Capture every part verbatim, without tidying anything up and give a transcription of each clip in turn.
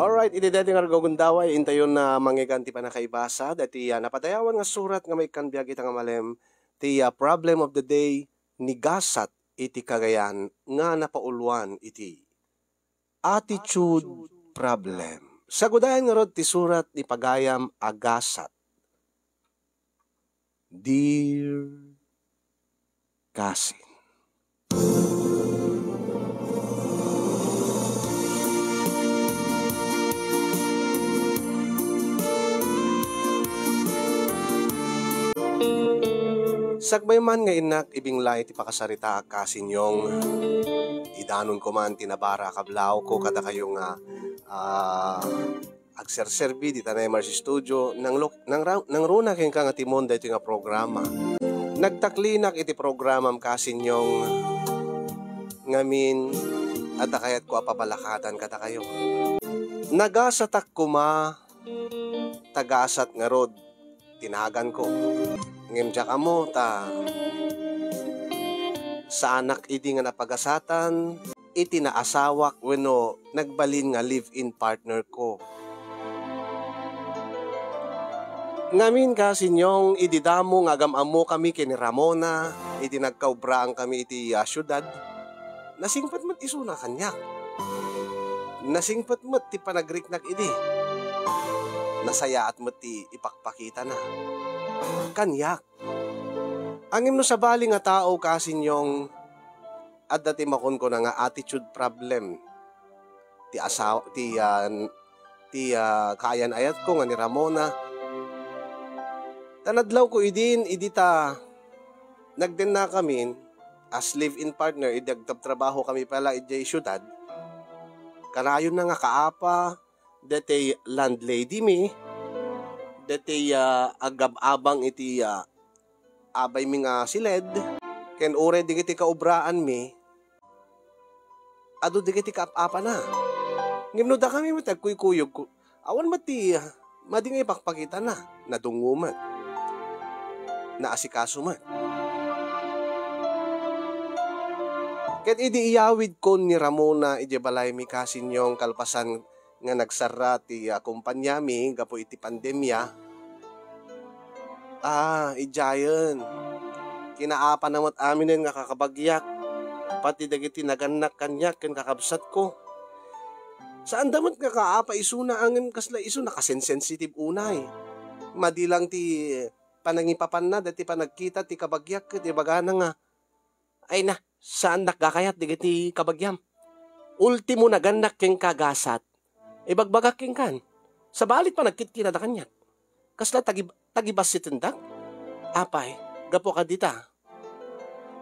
Alright, iti daytoy nga gundaway, intayon na manggigan ti pannakaibasa daytoy, ah, napadayawan nga surat nga maikkan biag ita nga malem, ti, ah, problem of the day, ni gasat iti kagayan nga napauluan iti attitude problem. Sagudayan ngarud ti surat ni pagayam a gasat. Dear Kasin. Sakbay man nga innak ibinglay ti pakasaritaak, Kasin Yong, idanonko man ti nabara a kablawko kadakayo nga, ah, agserserbi dita Naymars Studio, nanglo-, nangra-, nangruna kenka nga timon daytoy nga programa. Nagtaklinak iti programam, Kasin Yong, ngamin, adda kayatko a pabalakadan kadakayo. Nagasatak koma, ta gasat ngarud ti naganko. Ngem diak ammo ta saanak idi nga napagasatan iti naasawak wenno nagbalin nga live-in partner ko. Ngamin, Kasin Yong, idi damo nga agam-ammokami ken ni Ramona, idi nagkaobraan kami iti, ah, siudad, nasingpet met isuna kaniak. Nasingpet met ti panagriknak idi. Nasayaat met ti ipakpakitana kaniak. Ngem no sabali nga tao, Kasin Yong, adda ti makunkuna nga attitude problem ti asaw-, ti, ah, ti, ah, kaayan-ayatko nga ni Ramona. Ta nadlawko idin, idi ta nagdennakamin as live-in partner, idi agtabtrabahokami pay la idiay siudad. Kanayonna nga kaapa daytoy landlady mi, daytoy, ah, agab-abang iti, ah, abaymi nga siled, ken uray dagiti kaobraanmi, adu dagiti kaap-apana. Ngem no dakami met ti agkuykuyog, awan met ti, ah, madi nga ipakpakitana, nadungngo met. Naasikaso met. Ket idi iyawidkon ni Ramona idiay balaymi, Kasin Yong, kalpasan nga nagsarra ti, ah, kompaniami gapu iti pandemia. Ah, idiayen. Kinaapana met aminen nga kakabagiak, pati dagiti nagannak kaniak ken kakabsatko. Saanda met nga kaapa isuna, ngem kasla isu nakasensensitive unay. Madi lang ti panangipapanna, dati panagkita ti kabagiak ket ibagana nga, "Ay na, saandak gakayat dagiti kabagiam. Ultimo nagannak kenka gasat. Ibagbagak kenkan. Sabali ti panagkitkitada kaniak. Kasla tagib-, tagibassitendak? Apay, gapu kadita,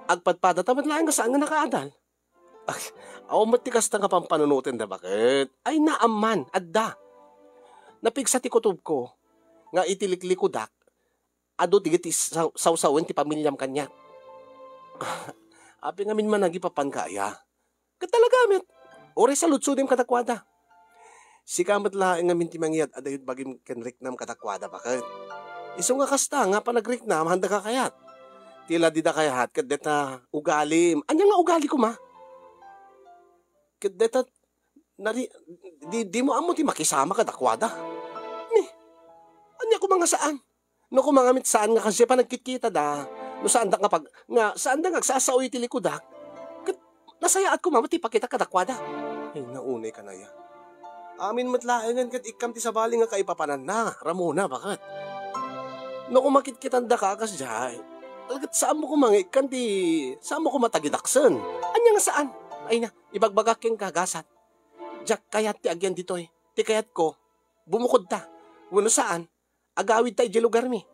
agpadpadata met laeng nga saan nga nakaadal." Aw, met ti kasta nga pampanunotenda, baket? Ay, naamman, adda. Napigsa ti kutobko nga iti liklikudak, adu dagiti saw-, sawsawen ti pamiliam kaniak. Apay ngamin man nagipapanka aya? Ket talaga met, uray saludsodim kadakuada. Sika met laeng ngamin ti mangyad a dayut bagim ken riknam kadakuada, baket? Isu nga kasta nga panagriknam, haanda kakayat. Ti la dida kayat ket deta ugalim. Ania nga ugali koma? Ket deta nari-, di, dimo ammo ti makisama kadakuada. Ni, ania koma nga saan? No koma nga met saan nga kasdiay panagkitkitada, no saandak nga pag-, nga saanda nga agsasao iti likudak, ket nasayaat koma met ti pakita kadakuada. Ay, naunay kanaya. Amin met laengen ket ikkam ti sabali nga kaipapananna, Ramona, baket? No koma kitkitandaka a kasdiay, ket saanmo koma nga ikkan ti, saanmo koma tagidaksen. Ania nga saan? Ay na, ibagbagak kenka, gasat. Diak kayat ti agyan ditoy. Ti kayatko, bumukodta. Wenno saan, agawidta idiay lugarmi.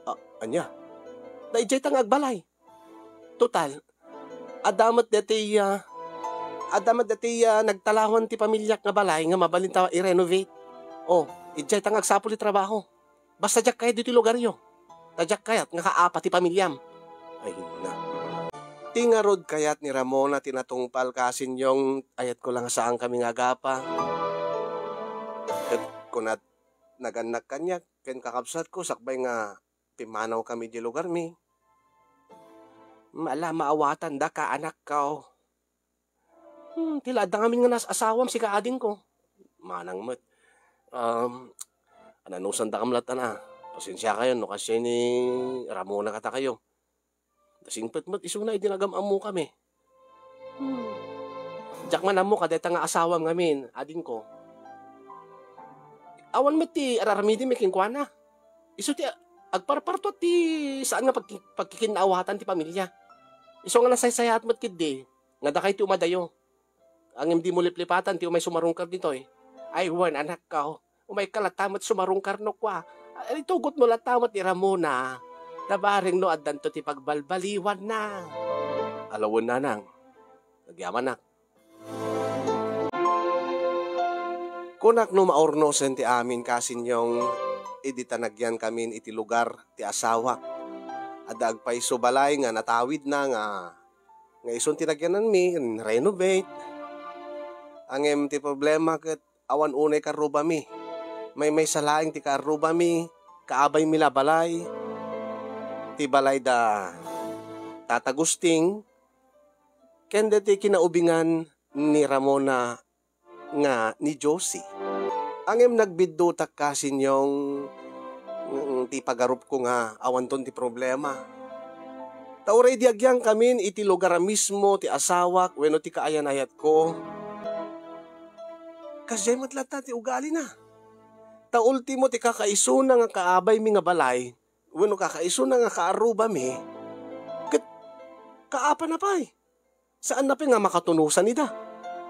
Ah, ania? Ta idiayta nga agbalay. Total, adda met daytoy, ah, adda met daytoy, ah, nagtalawan ti pamiliak nga balay nga mabalinta i-renovate. Oh, idiayta nga agsapul ti trabaho. Basta diak kayat ditoy lugaryo. Ta diak kayat nga kaapa ti pamiliam. Ay, na. Ti ngarud kayat ni Ramona ti natungpal, Kasin Yong, ayatko la nga saankami nga agapa. Ket kunat, nagannak kaniak ken kakabsatko sakbay nga pimmanawkami idiay lugarmi. Ala, maawatandaka, anakko. Hmm, ti la adda ngamin nga nas-asawam, sika adingko. Manang met. Um, ananusandakam latta na. Pasensiakayon no kasdiay ni Ramona kadakayo. Singpet met isuna idi nagam-ammokami. Hmm. Diak man ammo kadayta nga asawam ngamin, adingko. Awan met ti ar-aramidem kenkuana. Isu ti agparpartuat ti saan nga pagki-, pagkikinnaawatan ti pamilia. Isu nga nasaysayaat met ketdi nga dakay ti umadayo. Ngem dimo liplipatan ti umay sumarungkar ditoy. Ay wen, anakko, umayka latta met sumarungkar no kua. Itugotmo latta met ni Ramona. Ta bareng no addanto ti pagbalbaliwanna. Ala wen, nanang. Agyamanak. Kunak no maurnosen ti amin, Kasinyong, idi ta nagyankamin iti lugar ti asawak. Adda agpayso balay nga natawidna nga, nga isun ti nagyananmi, renovate. Ngem ti problema ket awan unay kaarrubami. Maymaysa laeng ti kaarrubami, kaabaymi la balay. Ti balay da Tata Gusting, ken daytoy kinaubingan ni Ramona nga ni Josie. Ngem nagbiddutak, Kasinyong, mm, ti pagarupko nga awanton ti problema. Ta uray idi agyankamin iti lugar a mismo ti asawak wenno ti kaayan-ayatko, kasdiay met latta ti ugalina. Ta ultimo ti kakaisuna nga kaabaymi nga balay wenno kakaisuna nga kaarrubami, ket kaapana pay. Saanna pay nga makatunosan ida.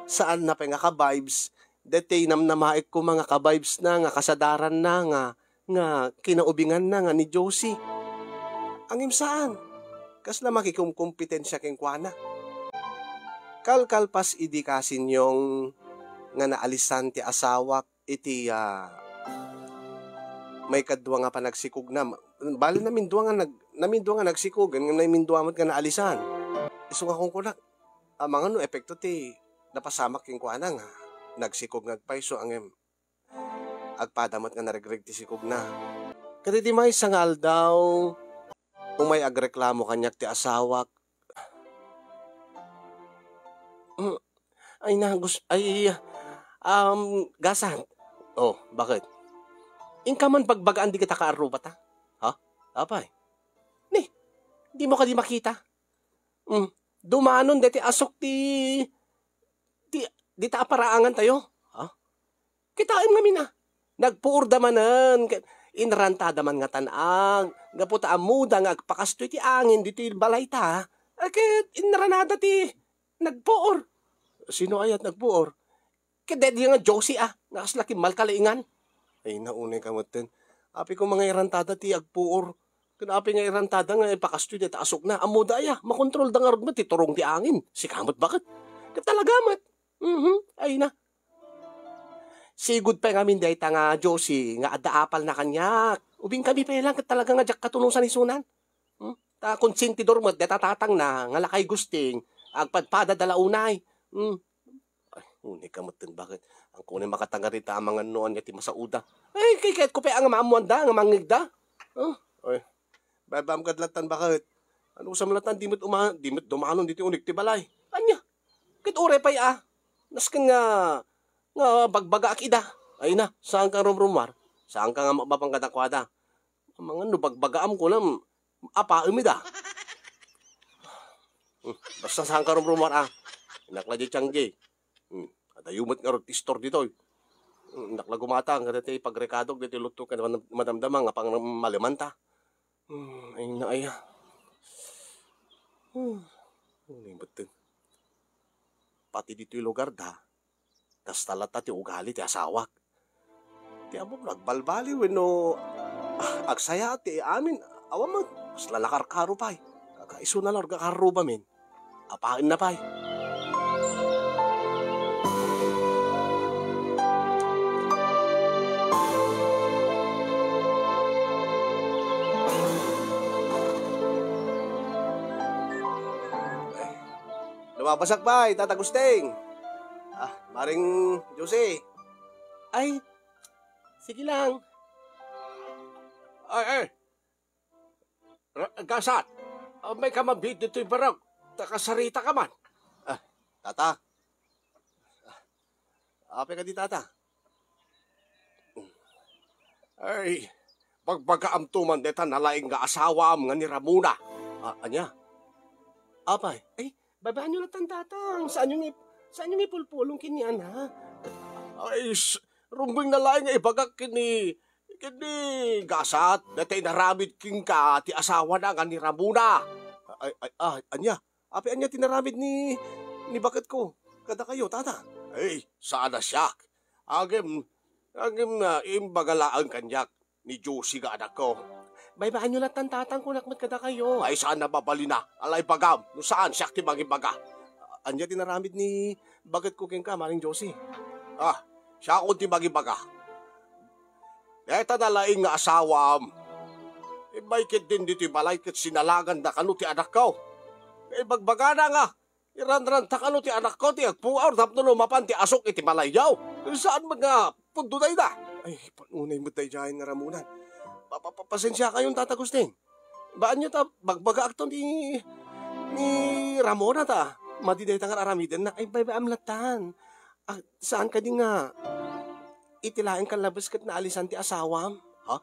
Saanna pay nga ka-vibes. Daytoy namnamaek koma nga ka-vibes na, nga kasadaranna, nga, nga kinaubinganna nga ni Josie. Ngem saan. Kasla makikumkompetensia kenkuana. Kalkalpas idi, Kasinyong, nga naalisan ti asawak iti, ah, maikadua nga panagsikogna. Bali, namindua nga nag-, namindua nga nagsikog, ngem namindua met nga naalisan. Isu nga kunkunak, amangan no epekto ti napasamak kenkuana nga nagsikog nga agpayso, ngem agpada met nga naregreg ti sikogna. Ket iti maysa nga aldaw, umay agreklamo kaniak ti asawak. Mm. Ay na, gus-, ay, um, Gasat. Oh, bakit? Inka man bagbagaan dagita kaarrubata? Ha? Apay? Ni, dimo kadi makita? Mm. Dumanon deti asok ti, ti, dita aparaangan tayo. Ha? Kitaem ngamin a. Nagpuor da manen, ket inrantada man nga tan-ag, gapu ta ammoda nga agpakastoy ti angin ditoy balayta. A, ket inranada ti nagpuor. Sino aya ti nagpuor? Ket daydi nga Josie a, nga kasla kimmalkalaingan. Ay, naunay ka metten. Apay koma nga irantada ti agpuor. Ket apay nga irantada nga ipakastoy dayta asokna? Ammoda aya, makontrolda ngarud met ti turong ti angin. Sika met baket. Ket talaga met. Mhm, ay na. Sigud pay ngamin dayta nga Josie nga adda apalna kaniak. Ubinkami pay lang ket talaga nga diak katunosan isunan. Hmm? Ta konsentidor met dayta tatangna nga lakay Gusting, agpadpada da la unay. Hmm. Ay, unay ka metten baket. Angko ni makatangarita amangan no ania ti masaoda. Ay, kay kayatko pay a nga maammoanda nga mangngegda. Oh, ay. Baybay-am kad latan baket. Anusam latan, di met uma-, di met dumanon ditoy uneg ti balay. Ania? Ket uray pay a. Nasken nga, nga bagbagaak ida. Ay na, saanka rumrumuar. Saanka nga mapan kadakuada. Amangan no bagbagaam kunam, apaem ida. Hmm, basta saanka rumrumuar a. Innak la di tianggi. Hmm, adayo met ngarud ti istor ditoy. Hmm, innak la gumatang kadaytoy pagrekadok ditoy lutto ken madam-, madamdama nga pangmalemanta. Hmm, ay na aya. Hmm, unay metten. Pati ditoy lugarda, kasta latta ti ugali ti asawak. Ti ammom no agbalbaliw wenno, ah, agsaya ti amin, awan met, kasla nakarkaro pay. Kakaisuna la nga kaarrubamin. Apaenna pay. Lumabasak pay, Tata Gusting. Ah, Maring Josie. Ay, sige lang. Ay, ay. Ra-, Gasat, ah, mayka mabiit ditoy barok. Nakasarita ka man. Ah, Tata. Ah, apay kadi, Tata? Ay, bagbagaamto man deta nalaing nga asawam nga ni Ramona. Ah, ania? Apay? Ay, babaanyo latan, Tatang. Saanyo nga ip-, saanyo nga ipulpulong ken ni Ana? Ay, s-, rumbeng na laeng nga ibagak ken ni, ken ni Gasat, deta inaramid kenka ti asawana nga ni Ramona. Ay, ay, ah, ania? Apay ania ti inaramid ni, ni baketko kadakayo, Tata? Ay, saan a siak. Ngem, ngem, ah, imbaga laeng kaniak ni Josie nga anakko. Baybay-anyo latan, Tatang, kunak met kadakayo. Ay, saan a mabalin a. Ala, ibagam, no saan, siak ti mangibaga. Ania ti inaramid ni baketko kenka, Maring Josie? Ah, siakon ti mangibaga. Deta nalaing nga asawam, immay ketdin ditoy balay ket sinalanganda kano ti anakko. Ibagbagana nga, iranranta kano ti anakko ti agpuor tapno no mapan ti asuk iti balayyo. Saan met nga pudno dayta? Ay, panunay met daydiay nga Ramona. Pa-, pa-, pa-, pasensiakayon, Tata Agustin. Baanyo ta bagbagaakto ni, ni Ramona ta madi dayta nga ar-aramidenna. Ay, baybay-am latan. Ah, saan kadi nga iti laeng kallabes ket naalisan ti asawam? Ha?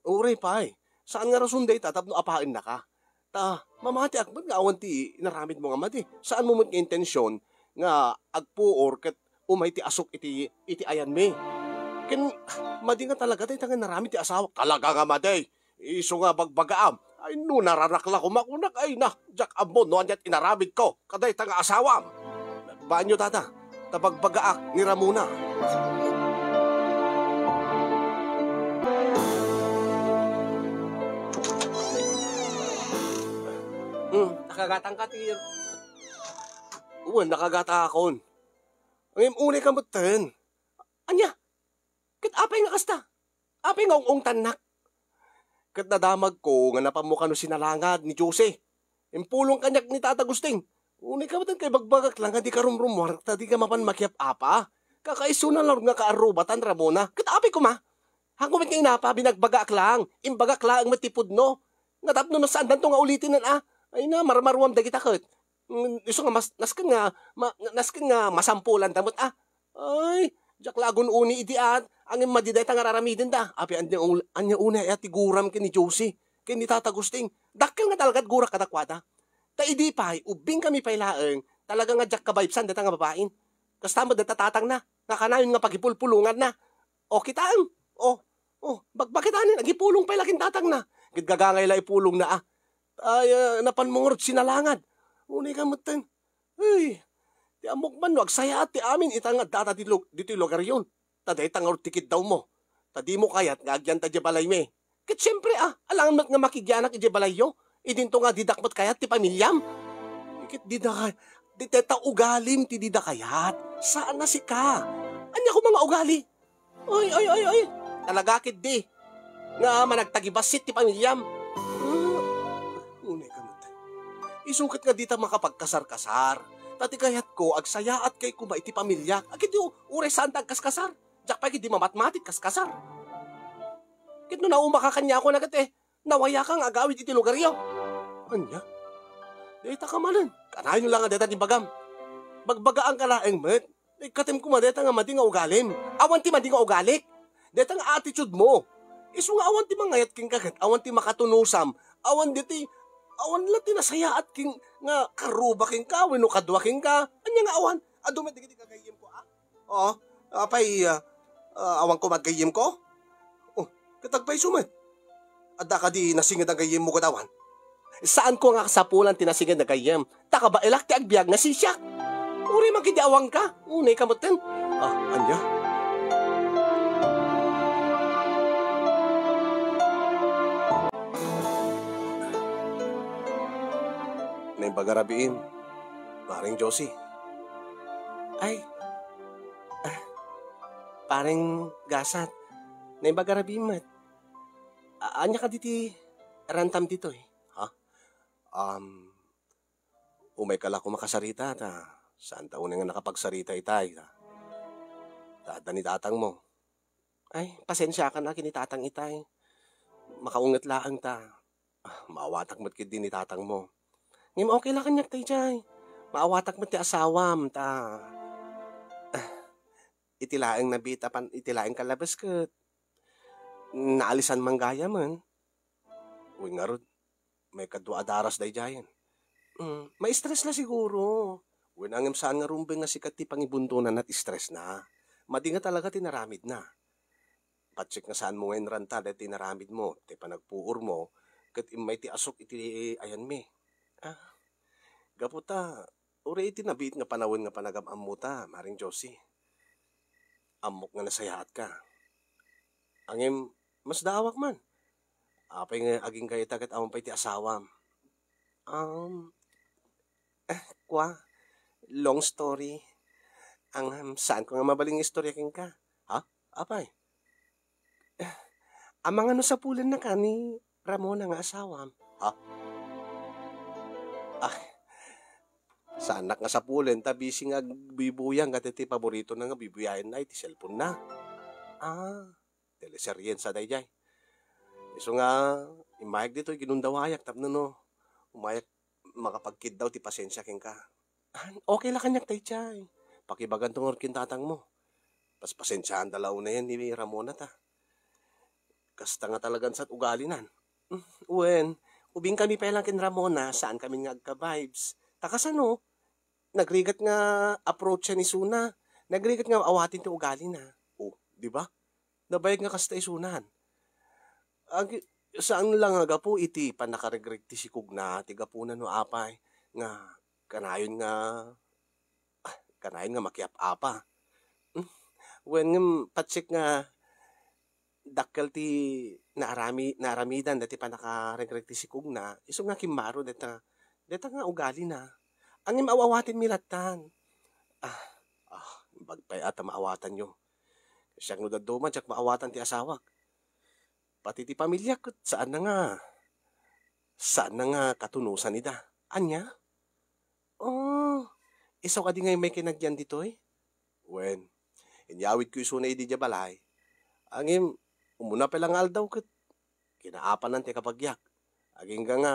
Uray pay. Saan nga rason dayta tapno apaennaka? Ta, mamatiak met nga awan ti inaramidmo nga madi. Saanmo met nga intensyon nga agpuor ket umay ti asuk iti, iti ayanmi. Ken, madi nga talaga dayta nga inaramid ti asawa. Talaga nga madi. Isu nga bagbagaam. Ay, no, nararak la koma kunak, ay na, diak ammo no ania ti inaramidko kadayta nga asawam. Baanyo, Tata, ta bagbagaak ni Ramona. Hmm, nakagatangka ti, wen, nakagatakon. Ngem unay ka metten. Ania? Ket apay nga kasta? Apay nga ung-ungtannak? Ket nadamagko nga napanmo kano sinalangad ni Jose. Impulong kaniak ni Tata Agustin. Unay ka met nga ibagbagak la nga dika rumrumuar ta dika mapan makiap-apa. Kakaisuna la nga kaarrubatan, Ramona. Ket apay koma? Haanko met nga inapa, binagbagaak laeng. Imbagak laeng met ti pudno. Nga tapno no saandanto nga uliten, a. Ay na, marmaruam dagita ket. Mm, isu nga mas-, nasken nga, ma-, nasken nga masampulanda met, a. Ay, diak la agun-uni idi at, ngem madi dayta nga ar-aramidenda. Apay, ania ul-, ania unay a ti guram ken ni Josie, ken ni Tata Agustin. Dakkel nga talaga ti gurak kadakuada. Ta idi pay, ubbingkami pay laeng, talaga nga diak kabaybsan dayta nga babain. Kasta met dayta tatangna, nga kanayon nga pagipulpulonganna. O, kitaem. O, o, bagbagitanen, agipulong pay la ken tatangna. Ket gagangay la ipulongna, a. Ay, ah, napanmo ngarud sinalangad. Unay ka metten. Ay, ti ammok man no agsayaat ti amin ita nga addata ti lu-, ditoy lugaryon. Ta dayta ngarud ti kiddawmo. Ta dimo kayat nga agyanta idiay balaymi. Ket siempre, a, alangan met nga makigyanak idiay balayyo. Idinto nga didak met kayat ti pamiliam. Ket dida kay-, di dayta ugalim ti dida kayat. Saan a sika. Ania koma nga ugali? Oy, oy, oy, oy. Talaga ketdi nga managtagibassit ti pamiliam. Hmm. Unay ka met. Isu ket nga dita makapagkasar-kasar. Ta ti kayatko, agsayaat kay koma iti pamiliak. Agidi u-, uray saanta agkaskasar. Diak pay ketdi mamatmati ti kaskasar. Ket no naumaka kaniako na ket, eh, nawayaka nga agawid iti lugaryo. Ania? Dayta ka manen. Kanayon la nga dayta ti bagam. Bagbagaanka laeng met. Ikkatem koma dayta nga madi nga ugalim. Awan ti madi nga ugalik. Dayta nga attitude mo. Isu nga awan ti mangayat kenka ket awan ti makatunusam. Awan dayta, awan la ti nasayaat ken nga karuba kenka wenno kadua kenka. Ania nga awan? Adu met dagiti gagayyemko, a? O, apay, a, a, awan koma ti gayyemko? O, ket agpayso met. Adda kadi nasinged a gayyemmo ket awan? Saanko nga kasapulan ti nasinged a gayyem, ta kabaelak ti agbiag nga sisiak. Uray man ketdi awanka, unay ka metten. A, ania? Naimbag a rabiim, Paring Josie. Ay, a, Paring Gasat, naimbag a rabiim met. A-, ania kadi ti rantam ditoy? Ha? Um, umayka la koma kasarita ta saanta unay nga nakapagsarita itay ta, ta adda ni tatangmo. Ay, pasensiakan a ken ni tatang itay. Makaunget laeng ta, a, maawatak met ketdi ni tatangmo. Ngem okay la kaniak daydiay. Maawatak met ti asawam ta, a, iti laeng nabiit a pan-, iti laeng kallabes ket naalisan man gayamen. Wen ngarud, maikadua a daras daydiayen. Mm, ma-stress la siguro. Wen, ngem saan nga rumbeng nga sika ti pangibundonanna ti stressna. Madi nga talaga ti naramidna. Patsek nga saanmo nga inranta daytoy naramidmo, ti panagpuormo, ket immay ti asuk iti ayanmi. Ah, gapu ta, uray iti nabiit nga panawen nga panagam-ammota, Maring Josie. Ammok nga nasayaatka. Ngem, masdaawak man. Apay nga agingga ita ket awan pay ti asawam? Um, eh, kwa, long story. Ang, um, saanko nga mabalin nga istorya kenka. Ha? Apay? Eh, amangan no sapulennaka ni Ramona nga asawam. Ha? Ah, saannak nga sapulen ta busy nga agbuybuya nga daytoy paboritona nga buybuyaenna iti cellphone-na. Ah, teleserien sa daydiay. Isu nga, immayak ditoy, ginundawayak tapno no, umayak makapagkiddaw ti pasensia kenka. Ah, okay la kaniak daydiay. Pakibaganto ngarud ken tatangmo. Paspasensiaanda la unayen ni Ramona ta. Kasta nga talagan sat ugalinan. Mm, wen, ubinkami pay lang ken Ramona, saankami nga agka-vibes. Ta kasano, nagrigat nga approach-an isuna. Nagrigat nga awaten ti ugalina. Oh, di ba? Nabayag nga kasta isunan. Ag-, saan lang nga gapu iti pannakaregreg ti sikogna, ti gapuna no apay nga kanayon nga, ah, kanayon nga makiap-apa. Hmm, wen ngem patsek nga dakkel ti naarami-, naaramidan dati pannakaregreg ti sikogna, isu nga kimmaro deta, deta nga ugalina. Ngem aw-awatenmi lattan. Ah, ah, imbag pay a ta maawatanyo. Siak no dadduma, diak maawatan ti asawak. Pati ti pamiliak ket saanna nga, saanna nga katunosan ida. Ania? Oh, isu kadi nga immay kinagyan ditoy? Wen, inyawidko isuna idi diay balay. Ngem, umuna pay la nga aldaw ket kinaapanan ti kabagiak. Agingga nga,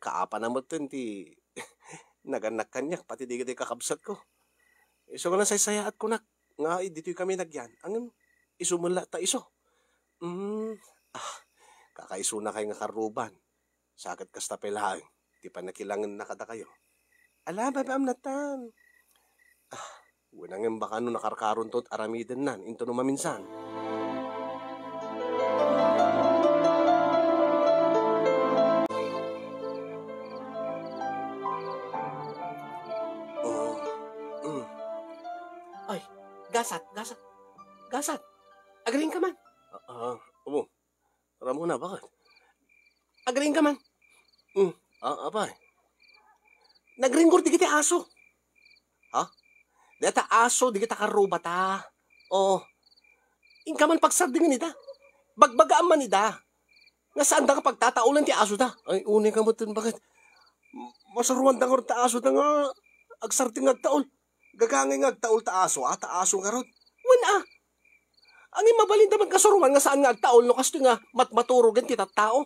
kaapanan metten ti nagannak kaniak, pati dagiti kakabsatko. Isu nga nasaysayaat kunak nga ditoy kami nagyan. Ngem, isu met la ta isu. Mm, ah, kakaisuna kay nga karruban. Sa ket kasta pay laeng ti pannakilangenna kadakayo. Ala, babaam natan. Ah, wen, ngem baka no nakarkaronto ti aramidennan, intono maminsan. Oh, mm. Ay, gasat, gasat, gasat. Agriingka man. Ah, ah, amo. Ramona, bakit? Agriingka man. Hmm. Ah, apay? Nagringgor digiti aso. Ha? Deta aso, digita karrubata. Oo. Inka man pagsardingen ida. Bagbagaam man ida. Nga saanda nga pagtataolan ti asoda. Ay, unay ka metten, bakit? Masaruanda ngarud ta asoda nga agsardeng nga agtaol. Gagangay nga agtaol ta aso, a, ta aso ngarud. Wen, a. Ngem mabalinda met nga suroan nga saan nga agtaol no kastoy nga matmaturogen ti tattao.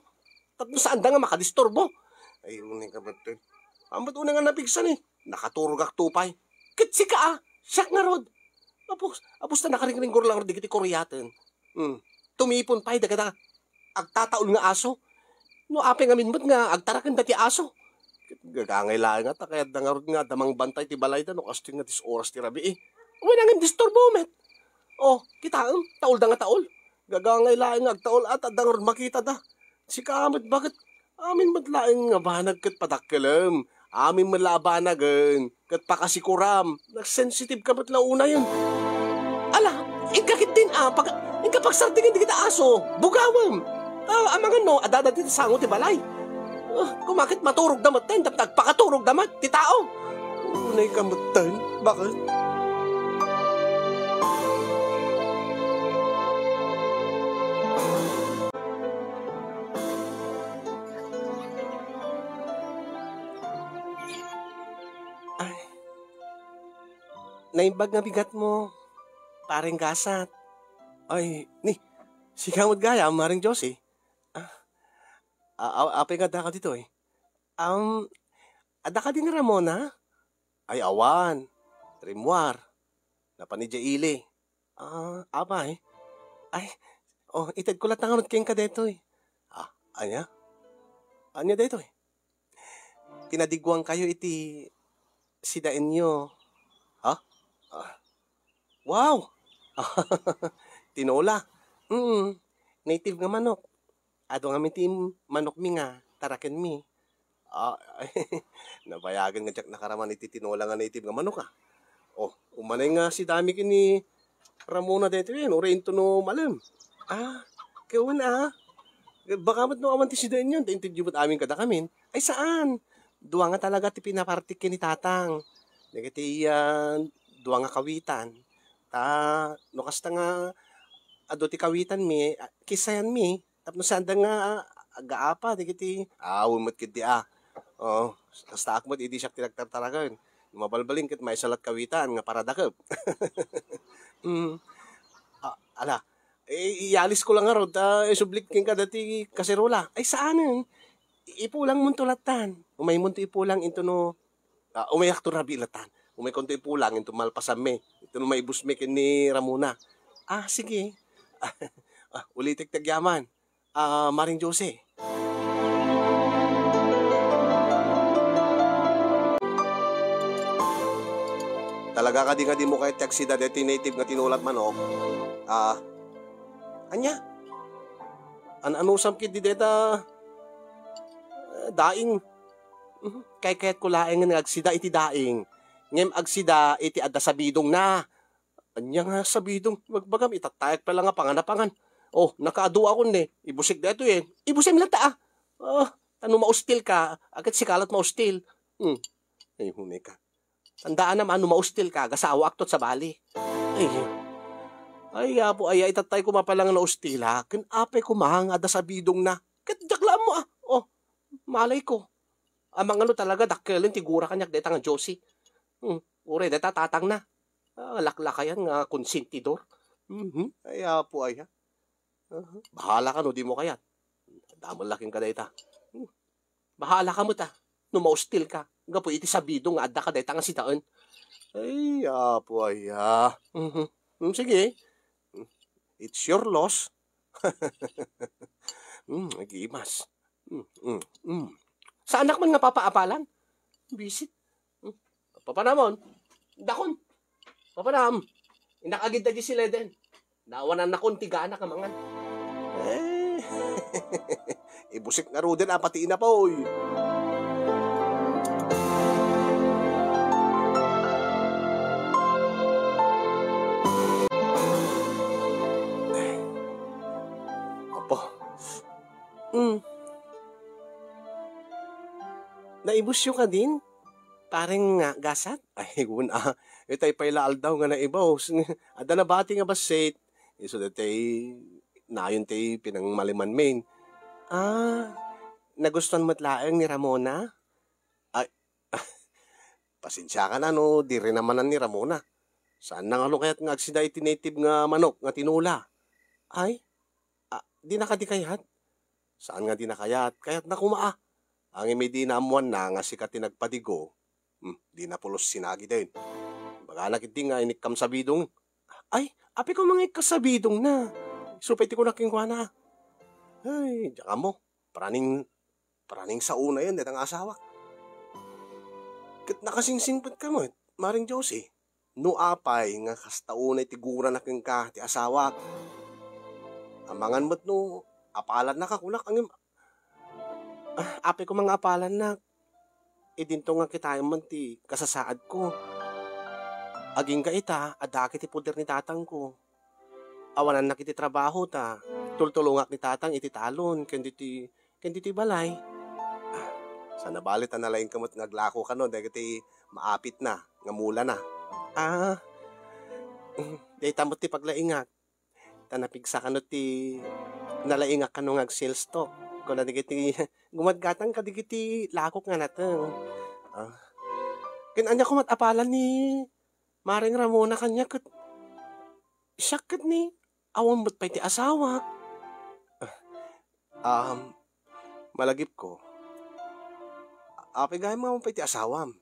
Tapno saanda nga makadisturbo. Ay, unay ka met, eh. Ammot unay nga napigsa ni, nakaturogakto pay. Ket sika, a, siak ngarud. Apos, apos ta nakaringringgor lang dagiti kuriaten. Hmm. Tumipon pay dagada agtataol nga aso. No apay ngamin met nga agtarakenda ti aso. Ket gagangay laeng a ta kayatda ngarud nga adda mangbantay ti balayda no kastoy nga dis oras ti rabii. Wen, ngem disturbo met. Oh, kitaem, taolda nga taol. Gagangay laeng nga agtaol a ta adda ngarud makitada. Sika met, bakit? Amin met laeng nga banag ket padakkelem. Amin met la a banagen ket pakasikuram. Nagsensitive ka met la unayen. Ala, inka ketdin a, pag-, inka pagsardingen digita aso, bugawem. Ah, amangan no, adda dagiti sango ti balay. Ah, koma ket maturogda metten, tapno agpakaturogda met ti tao. Unay ka metten, bakit? Ay. Naimbag nga bigatmo, Pareng Gasat. Ay, ni, sika met gayam, Maring Josie. Ah, a-, a-, apay nga addaka ditoy? Um, adda kadi ni Ramona? Ay, awan. Rimmuar. Napan idiay ili. Ah, apay? Ay, Oh, itedko latta ngarud kenka daytoy. Ah, ania? Ania daytoy? Pinadigguankayo iti sidaenyo. Ha? Ah. Wow! Tinola. Mm. Native nga manok. Adu ngamin ti manokmi nga tarakenmi. Ah, nabayagen nga diak nakaraman iti tinola nga native nga manok, ah. Oh, umanay nga sidami ken ni Ramona daytoy, uray intono malem. Ah, ket wen, ah. Baka met no awan ti sidaenyo, ta intedyo met amin kadakamin. Ay, saan. Dua nga talaga ti pinapartik ken ni Tatang. Dagiti, ah, dua nga kawitan. Ta, no kasta nga adu ti kawitanmi, ah, kisayanmi. Tapno saanda nga, ah, agaapa dagiti, ah, wen met ketdi, ah. Oo, kastaak met idi siak ti nagtartaraken. No mabalbalin ket maysa lat kawitan nga paradakep. Mm. Ah, ala, i-, ialisko lang ngarud ta isublik kenka dati kaserola. Ay, saanen. Ipulangmonto lattan. Umaymonto ipulang intono, ah, umayakto rabii lattan. Umaykonto ipulang intono malpasanmi. Intono maibusmi ken ni Ramona. Ah, sige. Ah, ulitek ti agyaman. Ah, Maring Josie. Talaga kadi nga dimo kayat ti agsida daytoy native nga tinola ket manok? Ah, ania? An-anusam ketdi dayta, eh, daing. Mhm. Kaykayatko laeng nga agsida iti daing. Ngem agsida iti adda sabidongna. Ania nga sabidong? Ibagbagam, itattayak pay la nga pangan a pangan. Oh, nakaadu a kun ni. Ibusik daytoy, eh. Ibusem latta, ah. Ah, ta no maustilka, ket sika lat maustil. Hmm. Ay, huneka. Tandaanam a no maustilka, agasawaakto ket sabali. Ay. Ay, Apo, aya, itattay koma pay la nga naustilak. Ken apay koma nga adda sabidongna. Ket diak la ammo, ah. Oh, malayko. Amangan no talaga dakkelen ti gura kaniak dayta nga Josie. Hmm, uray dayta tatangna. Ah, laklakayan nga konsentidor. Mhm. Ay, Apo, aya. Aha. Bahala ka no dimo kayat. Damel la kenka dayta. Hmm. Bahala ka met, ah, no maustilka gapu iti sabidong nga adda kadayta nga sidaen. Ay, Apo, aya. Mhm. Hmm, sige. Hmm. It's your loss. Hmm, agimas. Hmm, hmm, hmm. Saanak man nga papaapalan. Bisit. Hmm. Papanamon. Dakon. Papanam. Innak agid dagiti sileden. Nawanannakon ti gana nga mangan. Eh. Ibusik ngaruden a pati inapoy. Apo. Mm. Naibusyo kadin? Pareng nga gasat? Ay, wen a. Itay pay la aldaw nga naibus. Adda nabati nga bassit. Isu daytay nayon ti pinangmalimanmin. Ah, nagustuan met laeng ni Ramona? Ay, pasensiakan a no, di rin naman ni Ramona. Saan na nga kayat nga agsida iti native nga manok nga tinola? Ay, ah, di na kadi kayat? Saan nga di na kayat? Kayat na koma, ah. Ngem idi naammoanna nga sika ti nagpadigo, hmm, di na pulos sinagiden. Bagana ketdi nga inikkam sabidong. Ay, apay koma nga ikkas sabidongna. Isu pay ti kunak kenkuana. Ay, diak ammo. Praning, praning saunayen dayta nga asawak. Ket nakasingsingpetka met, Maring Josie. No apay nga kasta unay ti gurana kenka ti asawak. Amangan met no apalannaka kunak, ngem, ah, apay koma nga apalannak. Idinto nga kitaem man ti kasasaadko. Agingga ita, adda ket ti poder ni tatangko. Awanannak iti trabaho ta tultulongak ni tatang iti talon ken ditoy, ken ditoy balay. Ah, saan a bali ta nalaingka met nga aglako kano dagiti maapitna nga mulana. Ah, dayta met ti paglaingak. Ta napigsa kano ti nalaingak kano nga ag-sales talk. Kuna dagiti gumadgatang kadigiti lakok nga nateng. Ah. Ken ania koma ti apalan ni Maring Ramona kaniak ket siak ket ni awan met pay ti asawak. Ah, um, malagipko, apay gayam nga awan pay ti asawam?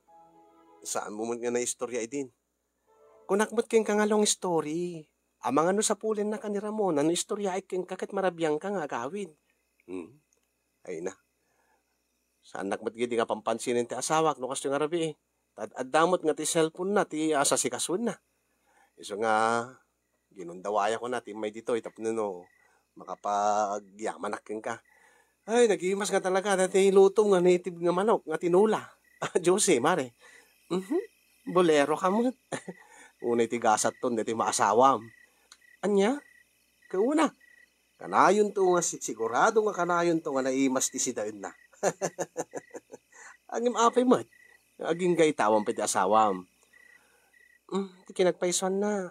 Saanmo met nga naistorya idin? Kunak met kenka nga long story. Amangan no sapulenna ka ni Ramona, no istoryaek kenka ket marabiangka nga agawid. Hmm. Ay na. Saannak met gidi nga pampansinen ti asawak no kastoy nga rabii. Tad-adda met nga ti cellphone na ti asasikasoenna. Isu nga, ginundawayakon a ti immay ditoy tapno no makapagyamanak kenka. Ay, nagimas nga talaga dati lutom nga native nga manok nga tinola. Juicy, mare. Mhm. Bolero ka met. Unay ti gasatton dati maasawam. Ania? Kauna. Kanayonto nga si-, sigurado nga kanayonto nga naimas ti sidaenna. Ngem apay met, agingga ita awan pay ti asawam. Mm, ti kinagpaysuanna.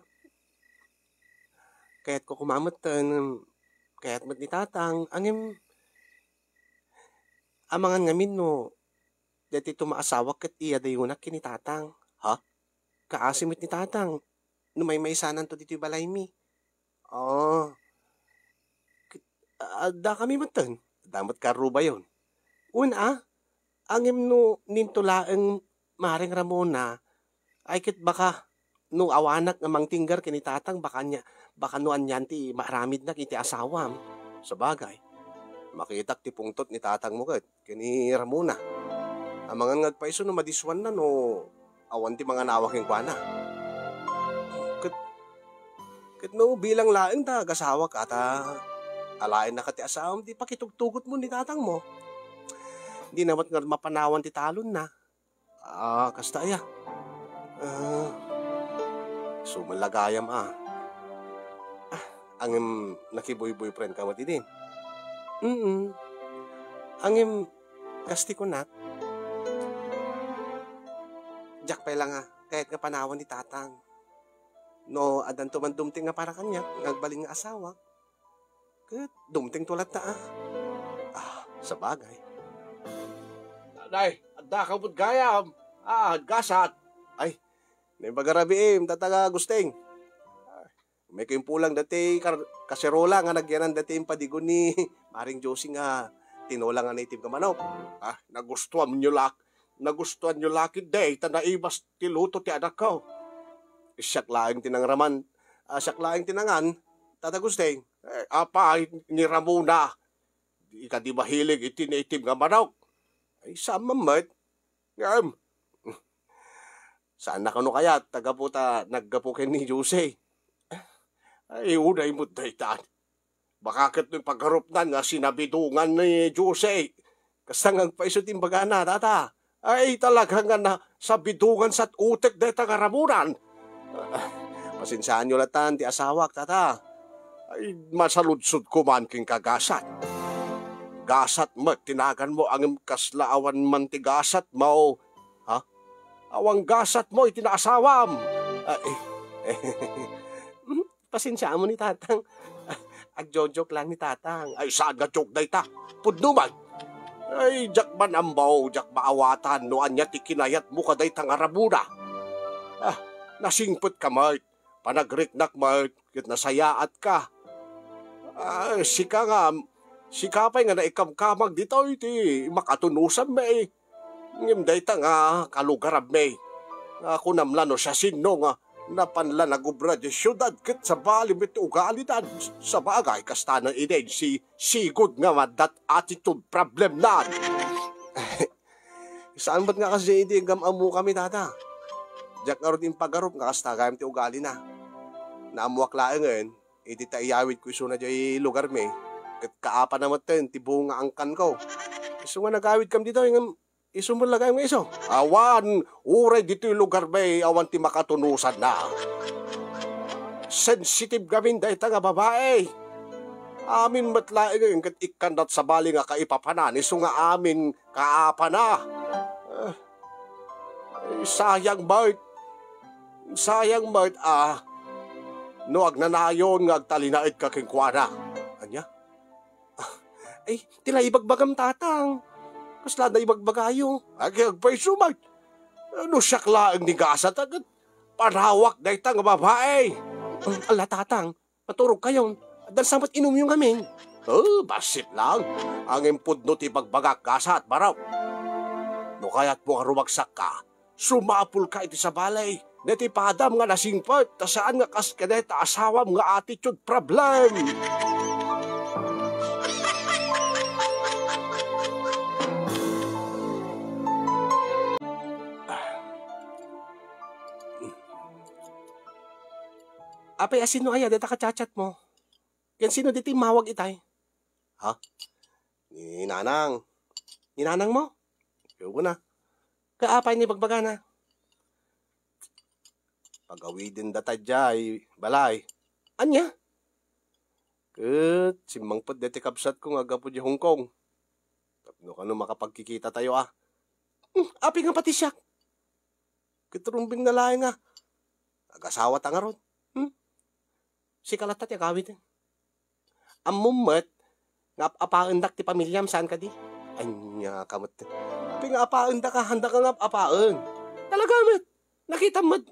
Kayatko koma metten, kayat met ni Tatang, ngem amangan ngamin no daytoy a maasawak ket iyadayonak ken ni Tatang. Ha? Kaasi met ni Tatang no maymaysananto ditoy balaymi. Ah. Ket, a-, adda kami metten. Adda met karrubayon. Wen a, ngem no ninto laeng Mareng Ramona, ay ket baka no awanak nga mangtinggar ken ni Tatang, baka ania, baka no anian ti maaramidnak iti asawam. Sabagay, makitak ti pungtot ni Tatangmo ket ken ni Ramona. Amangan nga agpayso no madisuanna no awan ti manganawa kenkuana. Ket, ket no bilang laeng ta agasawak ta alaenna ket ti asawam ti pakitugtugotmo ni Tatangmo. Dina met nga mapanawan ti talonna. Ah, kasta aya. Ah, sumalagayam a. Ah, ngem nakibuyboyfriend ka met idin? Mm. Ngem, kasta ti kunak, diak pay la nga kayat nga panawan ni Tatang. No, addanto man dumteng nga para kaniak, nga agbalin nga asawak. Ket dumtengto latta a. Ah, sabagay. Nay, adda ka met gayam. Ah, gasat. Ay, naimbag a rabiim, Tatang Agusting. Ah, may kaimpulang dati kar-, kaserola nga nagyanan dati impadigon ni Maring Josie nga tinola nga native nga manok. Ah, nagustuanyo lak-, nagustuanyo laket dayta naimas ti luto ti anakko. Siak laeng ti nangraman, ah, siak laeng ti nangan, Tatang Agusting. Eh, apay ni Ramona, di kadi mahilig iti native nga manok? Ay, saan man met. Ngem, saan na kano kayat, ta gapu ta naggapu ken ni Josie? Ay, unay met daytan. Baka ket no ipagarupnan nga sinabidongan ni Josie. Kasta nga agpayso ti imbagana, Tata. Ay, talaga nga na, sabidongan sa utek dayta nga Ramona. Ah, pasensiaanyo latan ti asawak, Tata. Ay, masaludsodko man kenka, gasat. Gasat met ti naganmo, ngem kasla awan man ti gasatmo. Ha? Awan gasatmo iti naasawam. Ay, eh. Pasensiaam ni Tatang. Agjo-joke lang ni Tatang. Ay, saan nga joke dayta? Pudno man. Ay, diak man ammo, diak maawatan no ania ti kinayatmo kadayta nga Ramona. Ah, nasingpetka met. Panagriknak met, ket nasayaatka. Ah, sika nga, sika pay nga naikamkamag ditoy ti makatunosanmi. Ngem dayta nga kalugaranmi, nga kunam la no siasino nga napan la nagubra diay siudad ket sabali met ti ugalina. Sabagay, kasta na iden si sigud nga maddat attitude problemna. Saan met nga kasi idi gam-ammokami, Tata? Diak ngarud impagarup nga kasta gayam ti ugalina. Naammoak laengen, idi ta iyawidko isuna diay lugarmi, ket kaapana metten ti bunga angkanko. Isu nga nagawidkami ditoy ngem isu met la gayam nga isu. Awan, uray ditoy lugarmi, awan ti makatunosanna. Sensitive ngamin dayta nga babai. Amin met laengen ket ikkannat sabali nga kaipapanan, isu nga amin kaapana. Ah, ay, sayang met. Sayang met, ah, no agnanayon nga agtalinaedka kenkuana. Ania? Ah, ay, ti naibagbagam, Tatang. Kasla naibagbagayo? Agi, agpayso met. No siak laeng ni gasat, ket panawak dayta nga babai. Ala, Tatang, maturogkayon. Addan sa met inumyo ngamin. Oh, bassit lang. Ngem pudno ti ibagbagak, gasat, barok. No kayatmo nga rumagsakka, sumapulka iti sabali. deti padam nga nasingpet, ta saan nga kas kadayta asawam nga attitude problem. Apay, a sino aya dayta ka-chat-chat mo? Ken sino diti mawag itay? Ha? Ni nanang. Ni nanang mo? Kaya ko na. Kaapay ni bagbagana? Pagawiden data jay balay. Anya? Ket simmangpet deti kabsat ko nga aggapu di Hong Kong. Tapno kano makapagkikita tayo, ah. Hmm, api nga pati siak. Ket rumbeng na laeng nga. Agasawa ta ngarud. Hmm? Sika latta ti agawid. Ammom met nga ap-apaendak ti pamiliam, saan kadi? Ania ka met. Api nga apaendaka, handaka nga ap-apaen. Talaga met. Nakitam met.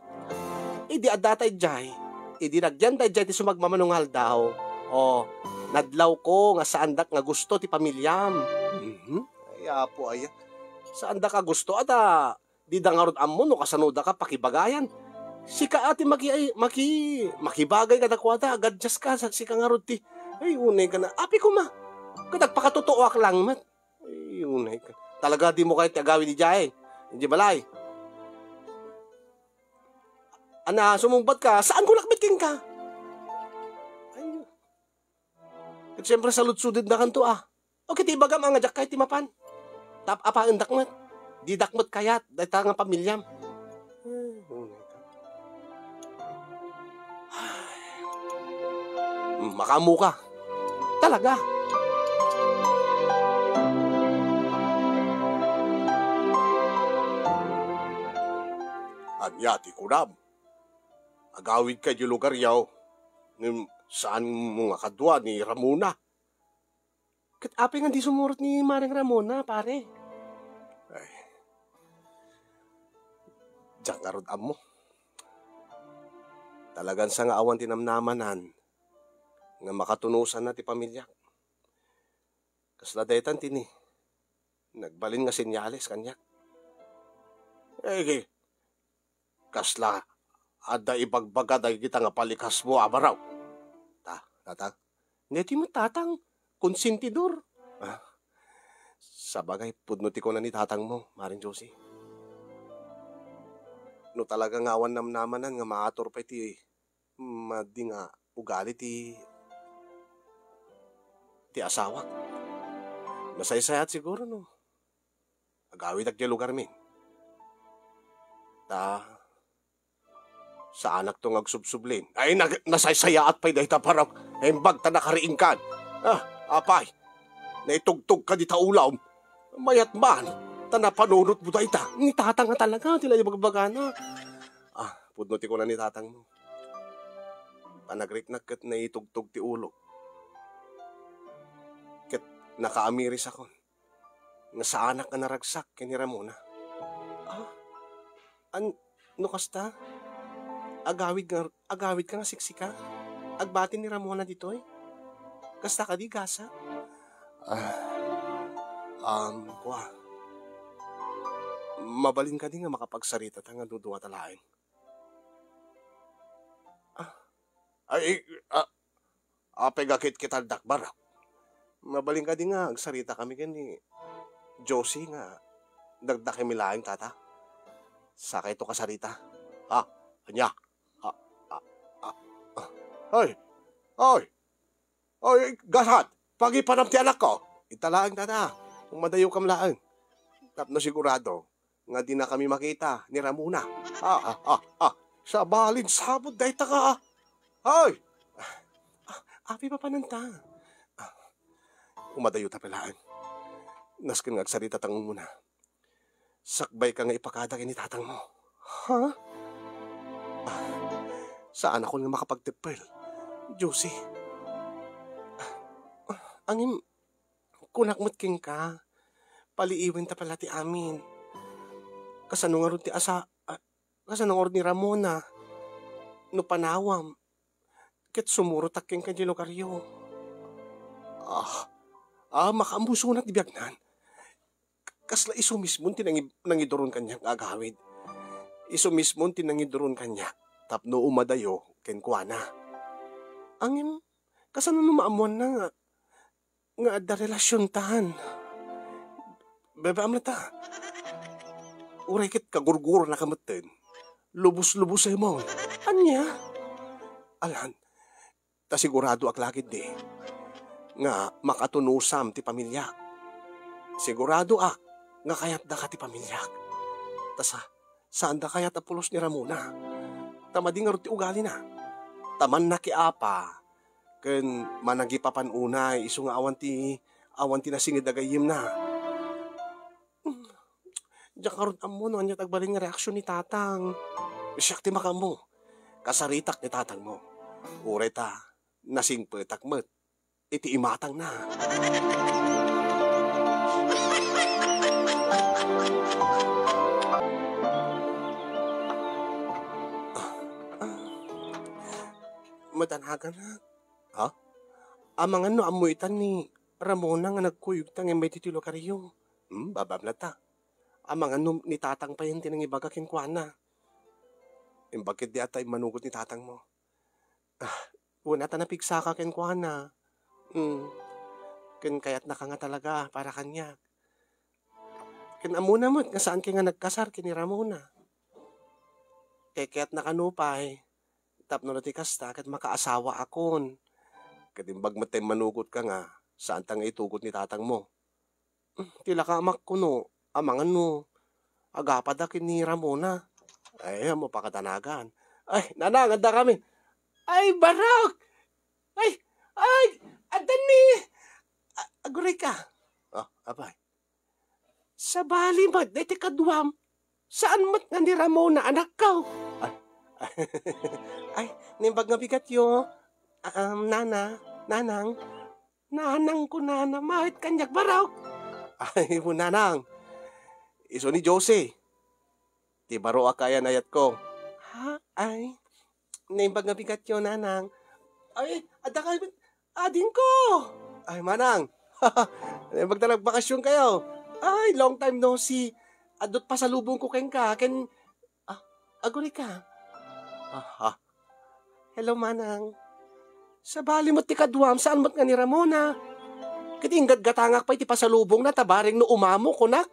Idi adda ta idiay, idi nagyan ta idiay ti sumagmamano nga aldaw, o, nadlawko nga saandak nga gusto ti pamiliam. Mhm. Ay, Apo, aya. Saandak a gusto, ata, dida ngarud ammo no kasano daka pakibagayan. Sika a ti maki-, maki-, makibagay kadakuada, agadiaska, sa-, sika ngarud ti, ay, unay ka na. Api koma. Ket agpakatutuoak lang met. Ay, unay ka. Talaga dimo kayat ti agawid idiay? Idiay balay? Ana, sumungbat ka, saan ko lakbit kenka? Ay, ket siyempre, saludsodednakanto, ah. O, ket ibagam nga diak kayat ti mapan. Tap-, apaendak met. Didak met kayat, dayta nga pamiliam. Ay, unay ka. Ay. Makaammo ka. Talaga. Ania ti kunam? Agawid ka di lugaryo, ngem saan mo nga kadua ni Ramona? Ket apay nga di sumurot ni Maring Ramona, pare? Ay. Diak ngarud ammo. Talagan sa nga awan ti namnamanan nga makatunosanna ti pamiliak. Kasla daytan ti ni, nagbalin nga senyales kaniak. Eh, kasla adda ibagbaga dagita nga palikasmo a baro? Ta, tatang? Daytoy met, tatang, konsentidor. Ah, sabagay, pudno ti kuna ni tatangmo, Maring Josie. No talaga nga awan namnamanan nga maatur pay ti madi nga ugali ti, ti asawak, nasaysayaat siguro no agawidak diay lugarmin. Ta, saanakto nga agsubsublin. Ay, nag-, nasaysayaat pay dayta, parang, imbag ta nakariingkan. Ah, apay, naitugtog ka dita ulom. Mayat man, ta napanunot mo dayta. Ni tatang nga talaga, ti naibagbagana. Ah, pudno ti kuna ni tatang mo. Panagriknak ket naitugtog ti ulo. Ket nakaamiris akon nga saanak a naragsak ken ni Ramona. Ah, an-, no kasta? Agawid nga, agawid ka nga siksika? Agbati ni Ramona ditoy? Kasta kadi, gasa? Ah, um, kua. Mabalin kadi nga makapagsarita ta nga duduata laeng? Ah, ay, ah, apay nga kitkitaldak, baro? Mabalin kadi nga agsarita kami ken ni Josie nga dakdakemi laeng, tata? Sakayto kasarita. Ha? Ania? Ha? Ha? Ha? Ay! Ay! Ay, gasat! Pagipanam ti anakko! Ita laeng, tata. Umadayokam laeng. Tapno sigurado, nga dinakami makita ni Ramona. Ah, ah, ah, ah. Sabalin sabot dayta ka, ah. Ay! Ah, api papananta. Ah, umadayota pay laeng. Nasken nga agsarita ta ngarud. Sakbay ka nga ipakada ken ni tatang mo. Ha? Ah, saanakon nga makapagteppel, Josie. Ah, ah, angin, kunak met kenka, paliiwenta pay la ti amin. Kasano ngarud ti asa-, a-, kasano ngarud ni Ramona? No panawam, ket sumurotak kenka idiay lugaryo. Ah, ah, makaammosonak ti biagnan. Kasla isu mismo ti nangi-, nangiduron kaniak nga agawid. Isu mismo ti nangiduron kaniak tapno umadayo kenkuana. Ngem, kasano no maammoanna nga, nga adda relasiontan? Babaam latta. Uray ket kagurgurona ka metten. Lubos-lubos ay mo. Ania? Alan, ta siguradoak la ketdi nga makatunusam ti pamiliak. Siguradoak nga kayatdaka ti pamiliak. Ta sa, saanda kayat a pulos ni Ramona. Ta madi ngarud ti ugalina. Ta mannakiapa ken managipapan unay isu nga awan ti, awan ti nasinged a gayyemna. Diak ngarud ammo no ania ti agbalin nga reaksion ni tatang. Siak ti makaammo. Kasaritak ni tatangmo. Uray ta nasingpetak met iti imatangna. Madanagan, ha? Amangan no ammo itan ni Ramona nga nagkuyogta nga immay ditoy lugaryo. Hmm, babaam latta. Amangan no ni tatang payen ti nangibaga kenkuana. Imbag ketdi a ta immanugot ni tatangmo. Ah, kuna ta napigsaka kenkuana. Hmm. Ken kayatnaka nga talaga para kaniak. Ken ammona met nga saanka nga nagkasar ken ni Ramona. Kayatnaka nupay, tapno no ti kasta, ket makaasawaakon. Ket imbag met ta immanugotka nga saanta nga itugot ni tatangmo. Hmm, ti lakaamak kuno, amangan no agapada ken ni Ramona. Ay, ammo pakadanagan. Ay, nanang, adda kami. Ay, barok! Ay, ay, adda ni, a-, aguray ka. Oh, apay. Sabali met, daytoy kaduam. Saan met nga ni Ramona, anakko? Ay, ay, naimbag nga bigatyo. Ah, um, nana, nanang. Nanang ko, nana, maawit kaniak, barok. Ay, mo, nanang. Isu ni Josie. Ti baro a kayan-ayatko. Ha? Ay, naimbag nga bigatyo, nanang. Ay, adda ka, adingko. Ay, manang. Naimbag ta nagbakasyon kayo. Ay, long time no see. Adut pasalubong ko kenka, ken, ah, aguri ka. Aha. Hello, manang. Sabali met ti kaduam, saan met nga ni Ramona? Ket inggatgatangak pay ti pasalubongna, ta bareng no umamo, kunak.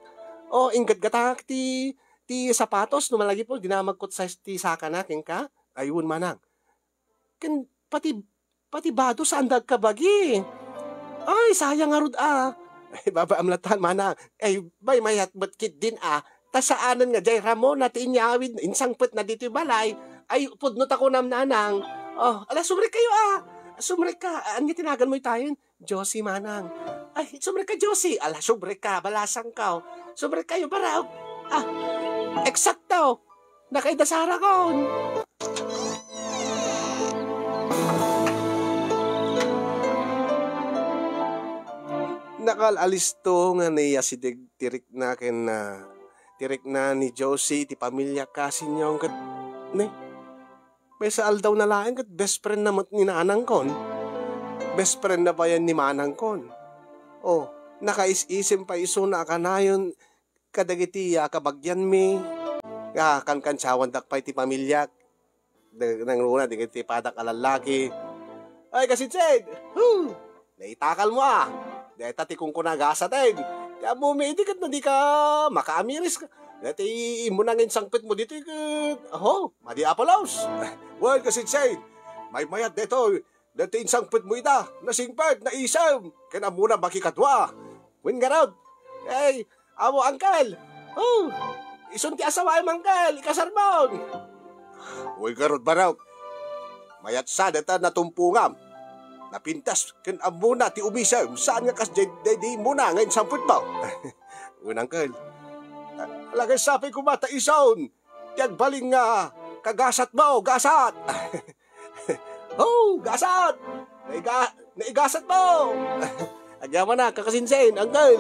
O, inggatgatangak ti, ti sapatos, no malagipol, dinamagko ti size ti sakana, kenka? Ayun, manang. Ken pati, pati bado, saanda agkabagi. Ay, sayang ngarud, a. Ay, babaam latta, manang. Ay, bay, mayat met ketdin, a. Ta saanen nga diay Ramona ti inyawid, insangpetna ditoy balay. Ay, pudno ta kunam, nanang. Oh, ala, sumrek kayo, a. Sumrek ka. Ania ti naganmo itayen? Josie, manang. Ay, sumrek ka, Josie. Ala, sumrek ka. Balasang ka. Sumrek kayo, barok. Ah, eksakto. Nakaidasarakon. Nakaal-alisto nga naiyasideg ti rikna ken, ah, ti rikna ni Josie ti pamilya, kasinyong, ket, ne, maysa aldawna laeng ket best friend na met ni nanangkon. Best friend na payen ni manangkon. O, nakaisisem pay isuna a kanayon kadagiti, ah, kabagianmi, nga kankansawandak pay ti pamiliak. Da-, nangruna dagiti padak a lallaki. Ay, kasinsin! Huh! Naitakalmo, a. Deta ti kunkuna gasaten. Ti ammomi idi ket no dika makaamiris ka. Deta immuna nga insangpetmo ditoy ket, aho, madi a pulos. Wen, kasinsin, maymayat detoy. Deta insangpetmo ida, nasingpet, naisem. Ken ammona makikadua. Wen ngarud. Ay, amo, uncle. Oh, isun ti asawaem, uncle. Ikasarmon. Uy, garud, barok. Mayat sa deta natumpongam. Napintas ken ammona ti umisem, saan nga kas daydi muna nga insangpetmo. Wen, uncle. Alagay sapay koma ta isun ti agbalin nga kagasatmo, gasat. Oh, gasat! Naiga-, naigasat mo! Agyamanak, kakasinsin, uncle!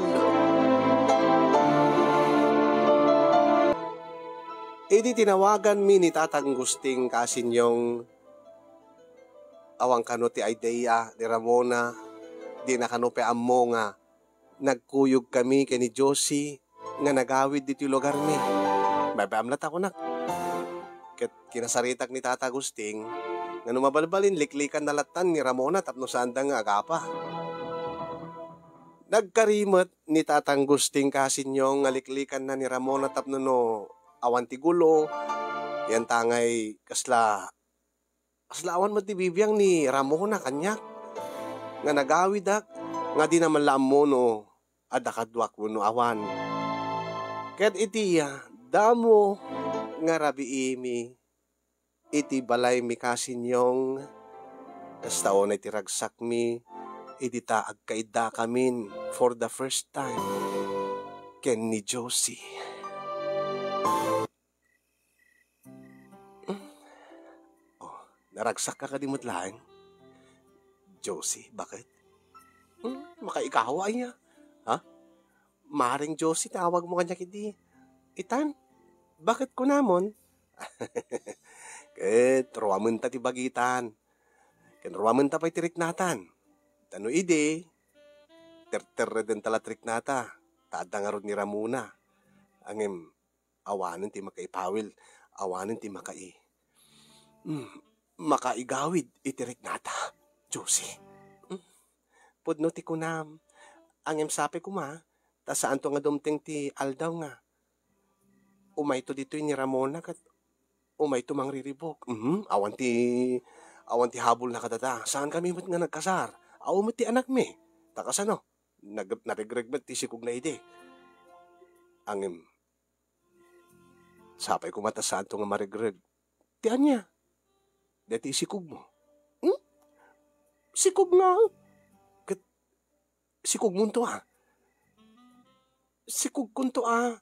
Idi tinawaganmi ni Tatang Gusting, kasinyong, awan kano ti idea ni Ramona, dina kano pay ammo nga nagkuyogkami ken ni Josie nga nagawid ditoy lugarmi. Babaam latta kunak. Kinasaritak ni Tata Agustin nga no mabalbalin, liklikanna lattan ni Ramona tapno saanda nga agapa. Nagkari met ni Tata Agustin, Kasinyong, nga liklikanna ni Ramona tapno no awan ti gulo, yan tangay kasla, kasla awan met ti bibiang ni Ramona kaniak nga nagawidak nga di na man la ammo no adda kaduak wenno awan. Ket iti damo nga rabiimi iti balaymi, Kasinyong, kasta unay ti ragsakmi idi ta agkaiddakamin for the first time ken ni Josie. Oh, naragsak ka kadi met laeng? Josie, baket? Hmm, makaikawa aya? Ha? Maring Josie, tawag mo kaniak idi. Itan, baket kunamon? Ket ruamenta ti bagitan. Ken ruamenta pay ti riknatan. Ta no idi, terterreden ta la ti riknata. Ta adda ngarud ni Ramona. Ngem, awanen ti makaipawil, awanen ti makai-, mm, makaigawid iti riknata, Josie. Mm. Pudno ti kunam, ngem sapay koma, ta saanto nga dumteng ti aldaw nga umayto ditoy ni Ramona ket umayto mangriribuk. Mhm, awan ti, awan ti habol na kadata. Saan kami met nga nagkasar. Awan met ti anakmi. Ta kasano? Nag-, naregreg met ti sikog na idi. Ngem, sapay koma ta saanto nga maregreg. Ti ania? Daytoy sikog mo. Hmm? Sikog nga? Ket sikog mo nto, ah. Sikog ko nto, ah.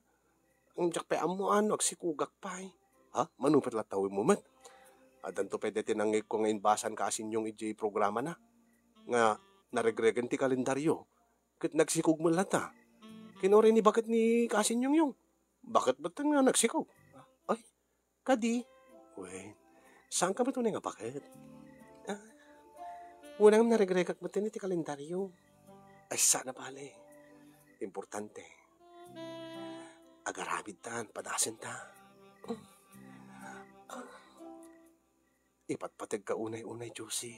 Ang diak pay ammo, ano, agsikogak pay. Ha? Manupit la tawin mo met. Addanto pay daytoy nangngegko nga inbasan Kasinyong idiay programa na. Nga naregregen ti kalendaryo. Ket nagsikog met latta. Ken uray ni baket ni Kasinyong. Baket met nga nagsikog. Ay, kadi. Wen, saan ka met unay nga baket? Ah, wen, ngem naregregak met ti kalendaryo. Ay, saan a bale. Importante. Agaramid tan, padasen ta. Ipatpateg ka unay-unay, Josie.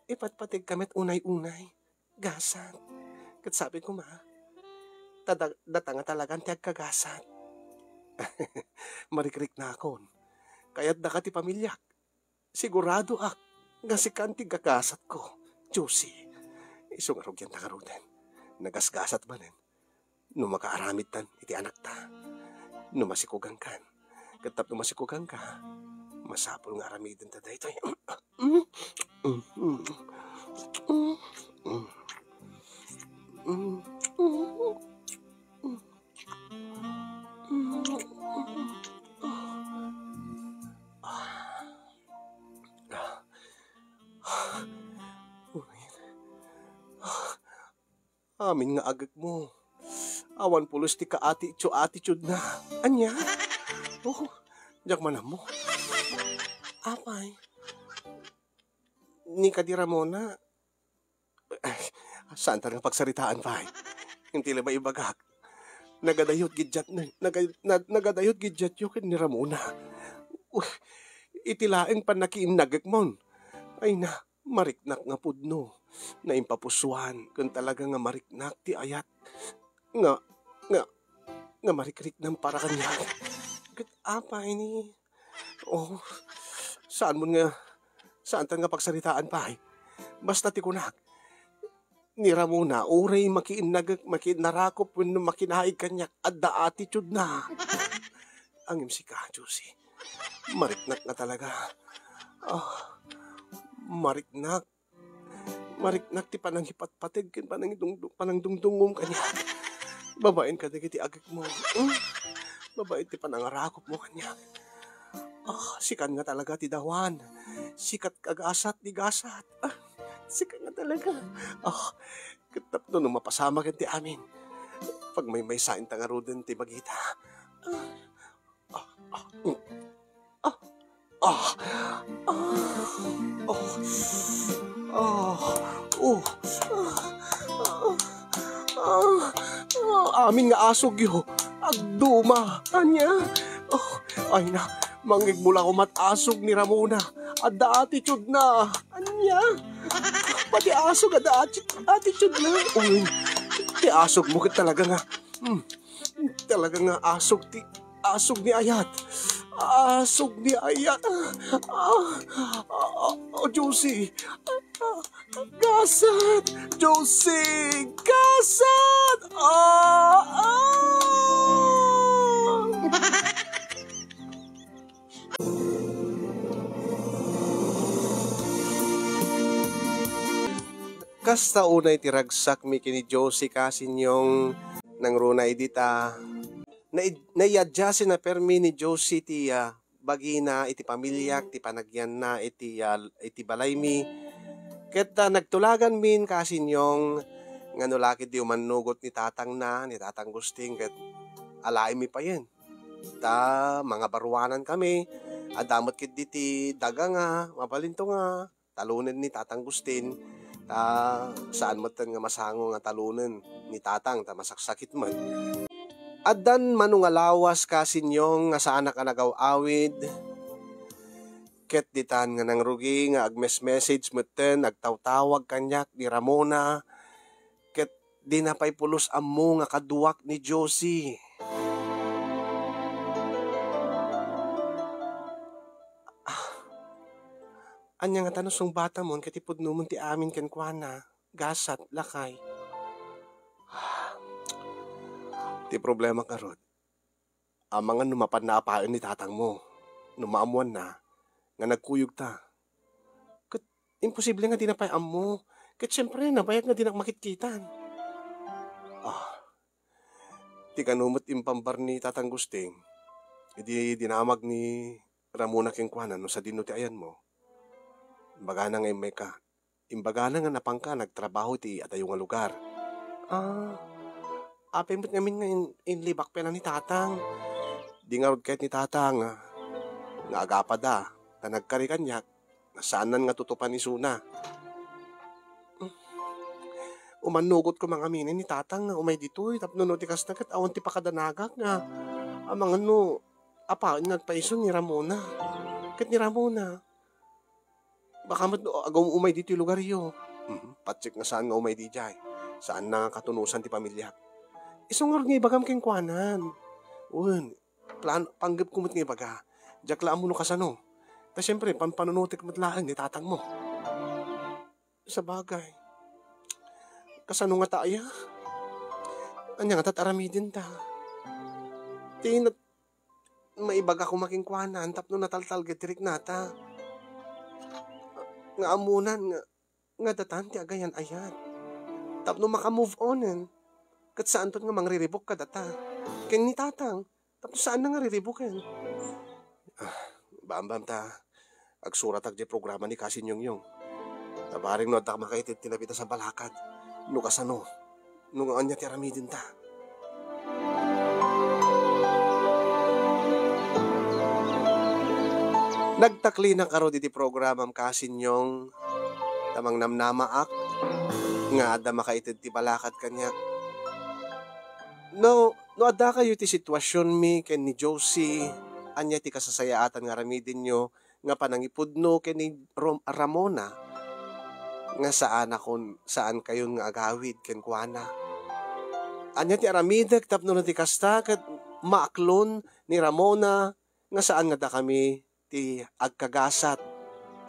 Ipatpateg ka met unay-unay. Gasat. Ket sapay koma, ta da-, data nga talagan ti agkagasat. Marikriknakon. Kayatdaka ti pamiliak. Siguradoak nga sikan ti gagasatko, Josie. Isu nga rugianta ngaruden. Nagasgasat manen. No makaaramidtan iti anakta, no masikugankan, ket tapno masikuganka, masapul nga aramidenta daytoy. Amin nga agekmo. Awan pulos ti ka-attitude-attitude na. Ania? Oh, diak man ammo. Apay? Ni kadi Ramona. Ay, saan ta nga pagsaritaan pay? Inti la ba ibagak? Nagadayot gidjat na, naga-, na-, nagadayot gidjatyo ken ni Ramona. Uh, iti laeng pannakiinnagekmon. Ay na, mariknak nga pudno, naimpapusoan, ken talaga nga mariknak ti ayat nga, nga, nga marikriknam para kaniak. Ket apay ni, oh, saan mo nga, saan ta nga pagsaritaan pay? Basta ti kunak, ni Ramona, uray makiinnagek, makiinnarakop, wenno makinaig kaniak, adda attitude na. Ngem sika, Josie, mariknak nga talaga. Ah, mariknak. Mariknak ti panangipatpateg ken panangidungdung-, panangdungdungngom kaniak. Babaen kadagiti agekmo. Hmm? Babaen ti panangarakopmo kaniak. Ah, sikan nga talaga ti dawan. Sikat kagasat di gasat. Ah, sikan nga talaga. Ah, ket tapno no mapasamak ti amin. Pagmaymaysaen ta ngaruden ti bagita. Ah, ah, ah, mm. Ah, ah, ah, oh, ah, oh, ah, ah, ah, ah, amin nga asugyo, agduma, ania? Oh, ay na, Mangngegmula komat asog ni Ramona. Adda attitude na. Ania? Pati asog adda atti-, attitude na. Uy, ti asog mo ket talaga nga, hmm, talaga nga asog ti, asog ni ayat. Asog ni ayat. Ah, ah, ah, oh, Josie. Ah, Gasat! Josie! Gasat! Ah! Ah! Kasta unay ti ragsakmi ken ni Josie, kasinyong, nangruna idi ta naid-, naiadjasina permi ni Josie ti, ah, bagina iti pamiliak, ti panagyanna iti, ah, iti balaymi. Ket, ah, nagtulaganmin, kasinyong, nga no la ketdi umannugot ni tatangna, ni Tatang Gusting, ket alaenmi payen. Ta mangabaruanankami, adda met ketdi ti daga nga, mabalinto nga, talonen ni Tatang Gustin, ta saan metten nga masango nga talonen ni Tatang ta masaksakit met. Addan mano nga lawas, kasinyong, nga saanak a nagaw-awid, ket ditan nga nangrugi nga agmes-message metten, agtawtawag kaniak ni Ramona, ket dina pay pulos ammo nga kaduak ni Josie. Ah, ania ngata no sungbatamon ket ipudnomon ti amin kenkuana, gasat, lakay? Ti problema ngarud, amangan no mapanna a paen ni tatangmo, no maammoanna nga nagkuyogta. Ket imposible nga dina pay ammo. Ket siempre, nabayag nga dinak makitkitan. Ah, ti kano met impambar ni Tatang Gusting, idi dinamag ni Ramona kenkuana no sadino ti ayanmo. Imbagana nga immayka. Imbagana nga napanka nagtrabaho iti adayo nga lugar. Ah, apay met ngamin nga in-, inlibak pay la ni Tatang. Di ngarud kayat ni Tatang, ah, nga agapada, ta nagkari kaniak, nga saannan nga tutupan isuna. Umannugot koma ngamin ni Tatang nga umay ditoy, tapno no ti kasta ket awan ti pakadanagak nga amangan no apaen nga agpaiso ni Ramona. Ket ni Ramona, baka met no agum-umay ditoy lugaryo. Mhm, patsek nga saan nga umay didiay. Saanna nga katunosan ti pamiliak. Isu ngarud nga ibagam kenkuanan. Wen, plan-, panggepko met nga ibaga. Diak la ammo no kasano. Ta siempre, panpanunotek met laeng ni tatangmo. Sabagay. Kasano ngata aya? Ania ngata ti aramidenta? Ti nat-, maibaga koma kenkuana tapno nataltalged ti riknata. Nga ammonan nga, nga datan ti agayan-ayat. Tapno maka-move onen, ket saanton nga mangriribuk kadata. Ken ni Tatang, tapno saanna nga riribuken. Ah, bambam ta, agsuratak diay programa ni Kasin Yongyong. Ta bareng no adda makaited ti napita sa balakad. No kasano, no ania ti aramidenta. Nagtaklinak ngarud iti programam, Kasin Yong, ta mangnamnamaak nga adda makaited ti balakad kaniak. No, no addakayo iti situasionmi ken ni Josie, ania ti kasasayaatan nga aramidenyo nga panangipudno ken ni Rom-, Ramona nga saanakon, saankayon nga agawid kenkuana? Ania ti aramidek tapno no ti kasta ket maaklon ni Ramona nga saan nga dakami ti agkagasat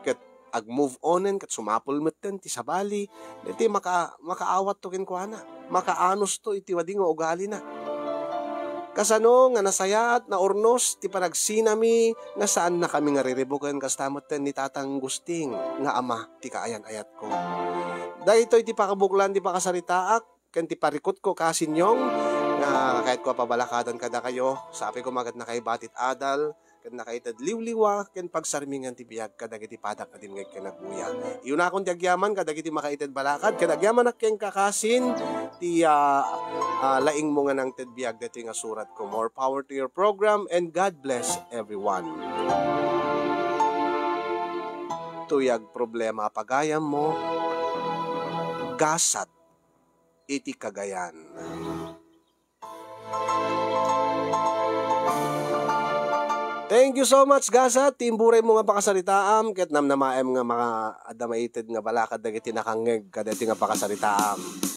ket ag-move onen ket sumapul metten ti sabali, ti maka-, makaawatto kenkuana, makaanusto iti wadi nga ugalina. Kasano nga nasayaat, naurnos ti panagsinami nga saannakami nga riribuken kasta metten ni Tatang Gusting nga ama ti kaayan-ayatko. Daytoy ti pakabuklan ti pakasaritaak ken ti parikutko, Kasin Yong, nga kayatko a pabalakadan kadakayo. Sapay koma ket nakaibatit adal, ket nakaited liwliwa, ken pagsarmingan ti biag kadagiti padak nga dimngeg ken agguya. Iyunakon ti agyaman kadagiti makaited balakad, ket agyamanak kenka, Kasin, ti, ah, ah, laingmo nga nangted biag daytoy nga suratko. More power to your program, and God bless everyone. Tuyag problema a pagayammo, gasat iti Cagayan. Thank you so much, Gasat, ti imburay mo nga pakasaritaam, ket namnamaem nga maka-, adda maited nga balakad dagiti nakangngeg kadagiti nga pakasaritaam.